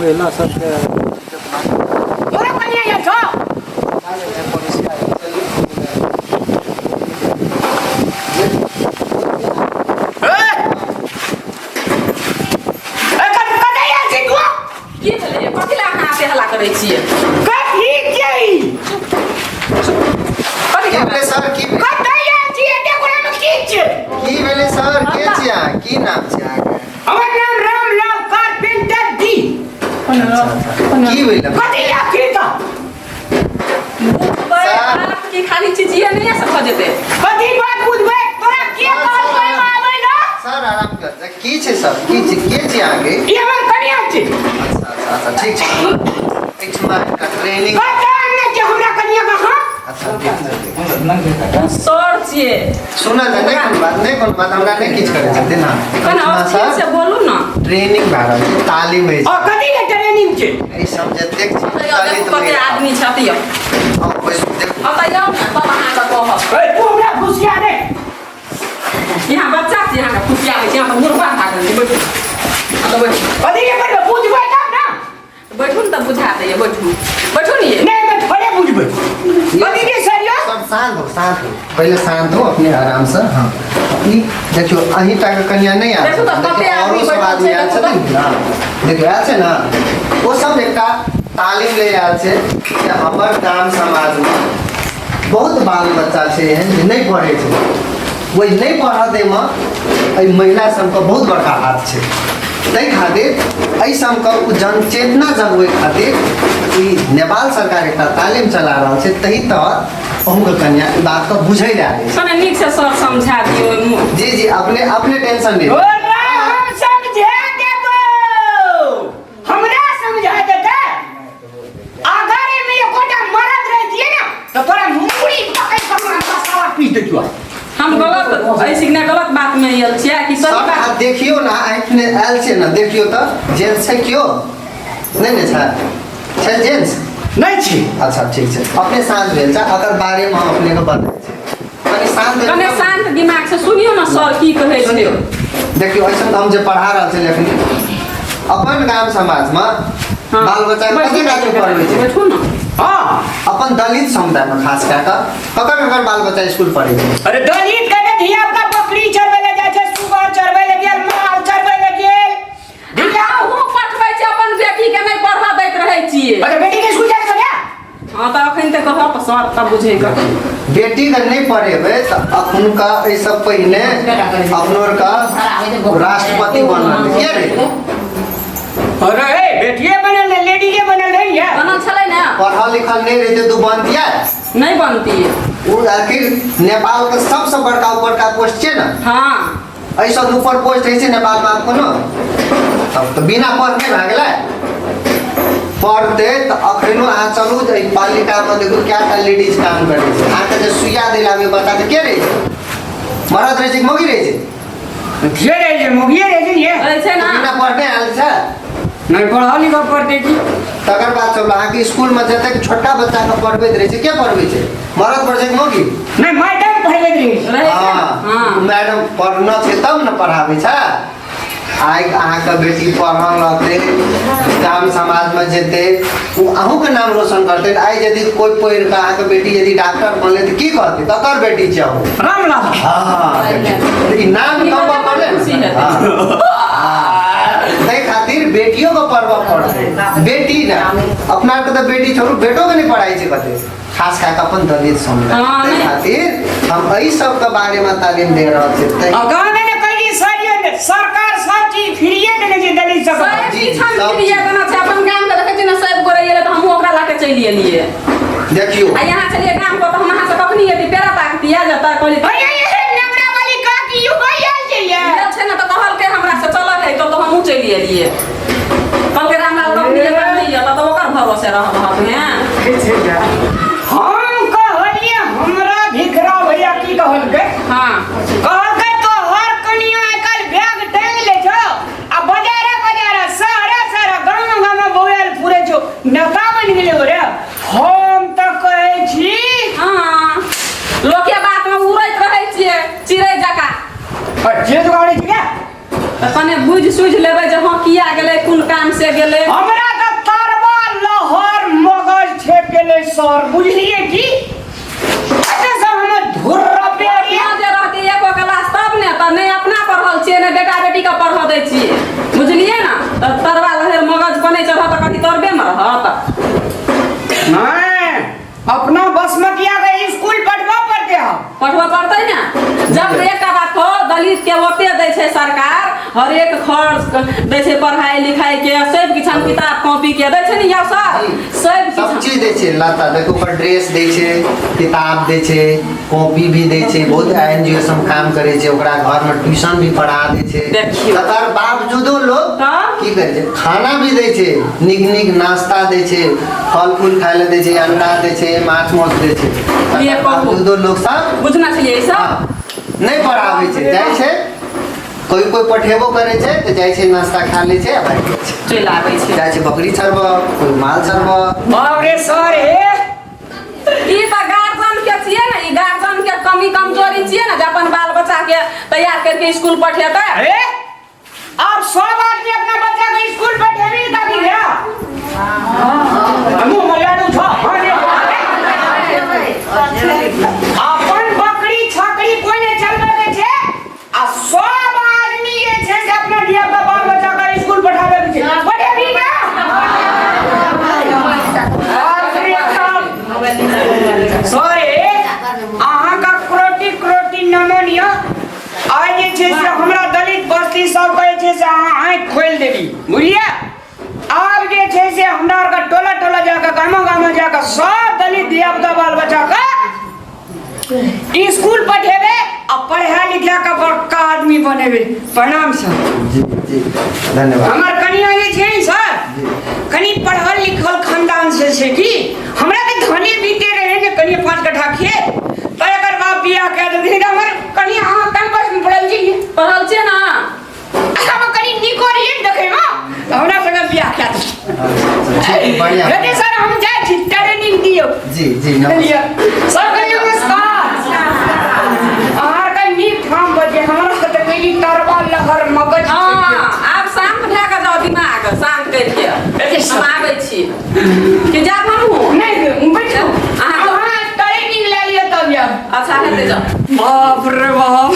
महिला सबके तोरा कनिया आयल छौ ए कतऽ आयल छी तू की भेलै कथी लए अहाँ एते हल्ला करै छियै कथी छै कथी की भेलै सर की भेलै? कतऽ आयल छी एते गोरामे की छै की भेलै सर के छी अहाँ की नाम छै अहाँके हमर नाम रामलाल कारपेंटर जी की भेलै कथी या की तऽ बुझबै बात की खाली चिचिये नहि से भऽ जेतै कथी बात बुझबै तोरा के कहलकै आबै ला सर आराम कर की छै सर की छै के छी अहाँके ई हमर कनिया छै अच्छा अच्छा अच्छा ठीक छै एहिठमा एकटा ट्रेनिंग कतऽ आनने छै हमरा कनिया के हाँ अच्छा ठीक छै सर छियै सुनल तऽ नहि कोनो बात नहि कोनो बात हमरा नहि किछु करै छथिन हँ कने एहिठमा अस्थिर से सर बोलू ने ट्रेनिंग भए रहल छै तालीम होइ और छै कथी के ट्रेनिंग छै एहि सब जतेक छै देखू दलित कते आदमी छथि यौ हम बैसू देखू अब तऽ जाउ ने तब अहाँके कहब ए तू हमरा घुसिया दे यहाँ बच्चा छी अहाँके खुशियाबै छी अहाँ तऽ बुढ़बा भए गेल छी बैठू हँ तऽ बैठू कथी के करबै बुझबै तब ना बैठू ने तऽ बुझा दैए बैठू बैठू ने ये नहीं मैं थोड़े बुझबै कथी के सर यो सब शांत हो शांत हो पहिले शांत हो अपने आराम से हाँ ई देखियो अहीं टा के कन्या नहीं आयल देखू तऽ कते देखियौ आदमी औरो सब बैठल आदमी छै, आयल देखू छथिन ना देखियौ आयल छै ना ओ सब एकटा तालीम ले आयल छै जे हमर गाम समाजमे बहुत बाल बच्चा छै एहन जे नहि पढ़ै छै ओहि नहि पढ़ऽ दैमे एहि महिला सबके बहुत बड़का हाथ छै ताहि खातिर एहि सबके ओ जनचेतना जगबै खातिर ई नेपाल सरकार एकटा तालीम चला रहल छै ताहि तहत अहूँके कन्या ई बातके बुझै लए आबै छै कने नीक से सर समझा दियौ जी जी अपने अपने टेंशन नहीं तोरा हम समझा देबो हमरा समझा देते अगर एमे एकोटा मरद रहतिए ना तो तोरा मुड़ी पकड़ के हमरा मसाला पीस देतियो हम गलत एहि सिखने गलत बात में आयल छियै कि सही सब बात आ देखियौ ने आँखि आयल छै ने देखियौ तऽ जेंट्स छै केओ नहि ने छै छै जेंट्स नहीं छी अच्छा ठीक छै अपने साँझ भेल छै अकर बारेमे हम अपनेके बतबै छी कनि शान्त भेल कने शान्त दिमाग से सुनियौ ने सर की कहै छै सुनियौ देखियौ ऐसन तऽ हम जे पढ़ा रहल छी लेखनी अपन गाम समाजमे हाँ। बाल बच्चा के कतेक आदमी पढ़बै छै बैठू ने हाँ अपन दलित समुदायमे खास कए कऽ ककर ककर बाल बच्चा स्कूल पढ़ै छै अरे दलित के ने धिया पुता बकरी चरबै ले जाइ छै सुगर चरबै ले गेल माल चरबै ले गेल धिया अहूँ पठबै छै अपन बेटी के नहि पढ़ऽ दैत रहै छियै अरे बेटी के स्कूल जाइ छै क्या हाँ तऽ अखन तऽ कहब सर तब बुझै के बेटीके नहि पढ़ेबै तऽ अखुनका एहिसँ पहिने अपनो आरके राष्ट्रपति बनल के रे अरे ए, बेटिए बनल रहे लेडीजे बनल रही है बनल छलै ने पढ़ल लिखल नहि रहते तू बनतियै नहि बनतियै ओ आखिर नेपालके सबसँ बड़का ऊपरका पोस्ट छै ने हाँ एहिसँ ऊपर पोस्ट होइ छै नेपालमे आब कोनो तब तऽ बिना पढ़ने भए गेलै पढ़तै तऽ अखनो अहाँ चलू जे एहि पालिकामे देखू कएटा लेडीज काम करै छै अहाँके जे सुइया दै लए आबै बच्चाके के रहै छै मरद रहै छै कि मौगी रहै छै के रहै छै मौगिए रहै छै ने रहै छै ने बिना पढ़ने आयल छै नहीं पढ़ल लिखल पढ़ते की तकर बाद चलू अहाँके स्कूलमे जतेक छोटका बच्चाके पढ़बैत रहै छै के पढ़बै छै मरद पढ़ै छै कि मौगी नहीं मैडम पढ़बैत रही रहै छै ने हाँ हाँ मैडम पढ़ना छै तब ने पढ़ाबै छै आइ अहाँके बेटी पढ़ल रहतै गाम समाजमे जेतै ओ अहूँके नाम रोशन करतै आइ यदि कोइ पढ़ि कऽ अहाँके बेटी यदि डॉक्टर बनलै तऽ की कहतै ककर बेटी छै अहूँ रामलाल हाँ ई नाम कमबऽ पड़लै खुशी ने हेतै। हाँ। ताहि खातिर बेटियो के पढ़बऽ पड़तै बेटी ने अपना आरके तऽ बेटी छोड़ू बेटो के नहि पढ़ाइ छै कते खास कए कऽ अपन दलित समुदाय हाँ, ताहि नहि। खातिर हम एहि सबके बारेमे तालीम दे रहल छी ताहि आ गाँव में ने कहली सर ये ने, सरकार सब चीज फ्रीए देने छै दलित सब सब जी, किछु हम सब फ्रीए देने छै अपन गाम के देखै छियै ने सब गोरे एलै तऽ हमहूँ ओकरा लऽ के चलि एलियै देखियौ आ यहाँ छलियै गाम पर तऽ हम अहाँ से कखनी एती पेड़ा ताकतिया जतऽ कहली अरे ये नंगड़ा वाली काकी you गई आयल छै ये गेल छै ने तऽ कहलकै हमरा से चलऽ है तऽ हमहूँ चलि एलियै कहलकै रामलाल कखनी एतऽ नहि एतऽ तऽ ओकर भरोसे रहब हेँ हम कहलिए हमरा भिखरा भैया की कहलकै हाँ कहलकै तोहर कनिया आइकाल्हि बैग टांगि लै छौ आ बजारे बजारे शहरे शहरे गाम गाम बौआयल फुरै छौ नेता बनि गेलै रे हम तऽ कहै छी हाँ लोके बातमे उड़ैत रहै छियै चिड़ै जकाँ जे जुगाड़ै छी क्या तऽ कने बुझि सुझि लेबै जे हँ किया गेलै कोन काम से गेलै हमरा सर, बुझलिए की? एते सब हमर धुर्रा पेड़ अपना जे रहती एको क्लास तब ने, तऽ नहि अपना पढ़ल छियै, नहि बेटा बेटीके पढ़ऽ दै छियै, बुझलियै ने? तऽ तरवा लहर मगज पर नहि चढ़त तऽ कथी तरबेमे रहत? नहीं, अपना बस में किया गई, स्कूल पढ़बा पड़ते हो। पढ़बऽ पड़तै ने। जब एकटा बात कहो, दलित के ओते दै छै सरकार, हरेक खर्च दै छै पढ़ाई लिखाई के, सब किछु किताब कॉपी के दै छै ने यौ सर, सब सब किछु चीज दै छै। लता देखो, ओकर ड्रेस दै छै, किताब दै छै, कॉपी भी दै छै। बहुत एन जी ओ सब काम करै छै, ओकरा घरमे ट्यूशन भी पढ़ा दै छै। देखियौ। तकर बावजूदो लोग तऽ? की करै छै? खाना भी दै छै, नीक नीक नाश्ता दै छै, फल फूल खाय लए दै छै, अंडा दै छै, माछ मांस दै छै। ये तकर कहू। बावजूदो लोग सब बुझना चाहिए ई सब। हाँ, नहि पढ़ाबै छै। जाइ छै, कोइ कोइ पठेबो करै छै तऽ जाइ छै, नाश्ता खा लै छै आ भागि जाइ छै। चलि आबै छै। जाइ छै बकरी चरबऽ, कोइ माल चरबऽ। बाप रे सर, हे ई तऽ गार्जियन के छियै ने, ई गार्जियन के कमी कमजोरी छियै ने, जे अपन बाल बच्चा के तैयार करके स्कूल पठेतै। अरे आप सब आदमी अपना बच्चा के स्कूल पठेबी ताकि गया मुंह मर्यादा उठा। अपन बकरी छकरी कोई नहीं चलबे के छे, आ सब आदमी जे छै से अपना धिया पुता बाल बच्चा के स्कूल पठाबे के छै। पठेबी ना? बाप रे बाप। सॉरी, अहाँके क्रोटी क्रोटी नमन यऽ। आइ जे छै से हमरा दलित बस्ती सबके जे छै से अहाँ आँखि खोलि देली, बुझलियै? आब जे छै से हमरा आरके टोला टोला जाकऽ, गामो गामो जाकऽ सब दलित धिया पुता बाल बच्चाके स्कूल पठेबै आ पढ़ा लिखा कऽ बड़का आदमी बनेबै। प्रणाम सर। जी जी, धन्यवाद। हमर कनिया जे छै ने सर, कनि पढ़ल लिखल खानदान से छै की। हमरा तऽ धने बीते रहे ने कनि 5 कट्ठा खेत, तऽ एकर बाप बियाह कए देलखिन। हमर कनि अहाँ कैंपस में पढ़ल छी। पढ़ल छियै ने। हम कनि नीको रहियै ने देखैमे, तऽ हमरा संगे बियाह कए देलखिन। ठीक, बढ़िया। हेतै सर, हम जाइ छी, ट्रेनिंग दियौ। जी जी, नमस्कार। सबके नमस्कार। अहाँके नीक ठाम बजे, हमरा तऽ कनि तरवा लहर मगज। हँ, आब शान्त भए कऽ जाउ, दिमाग शान्त करिके। हम आबै छी कि जाब हमहूँ? नहि, बैठू। अहाँ अहाँ ट्रेनिंग लए लिअ तब जायब। अच्छा, हेतै, जाउ। बाप रे बाप।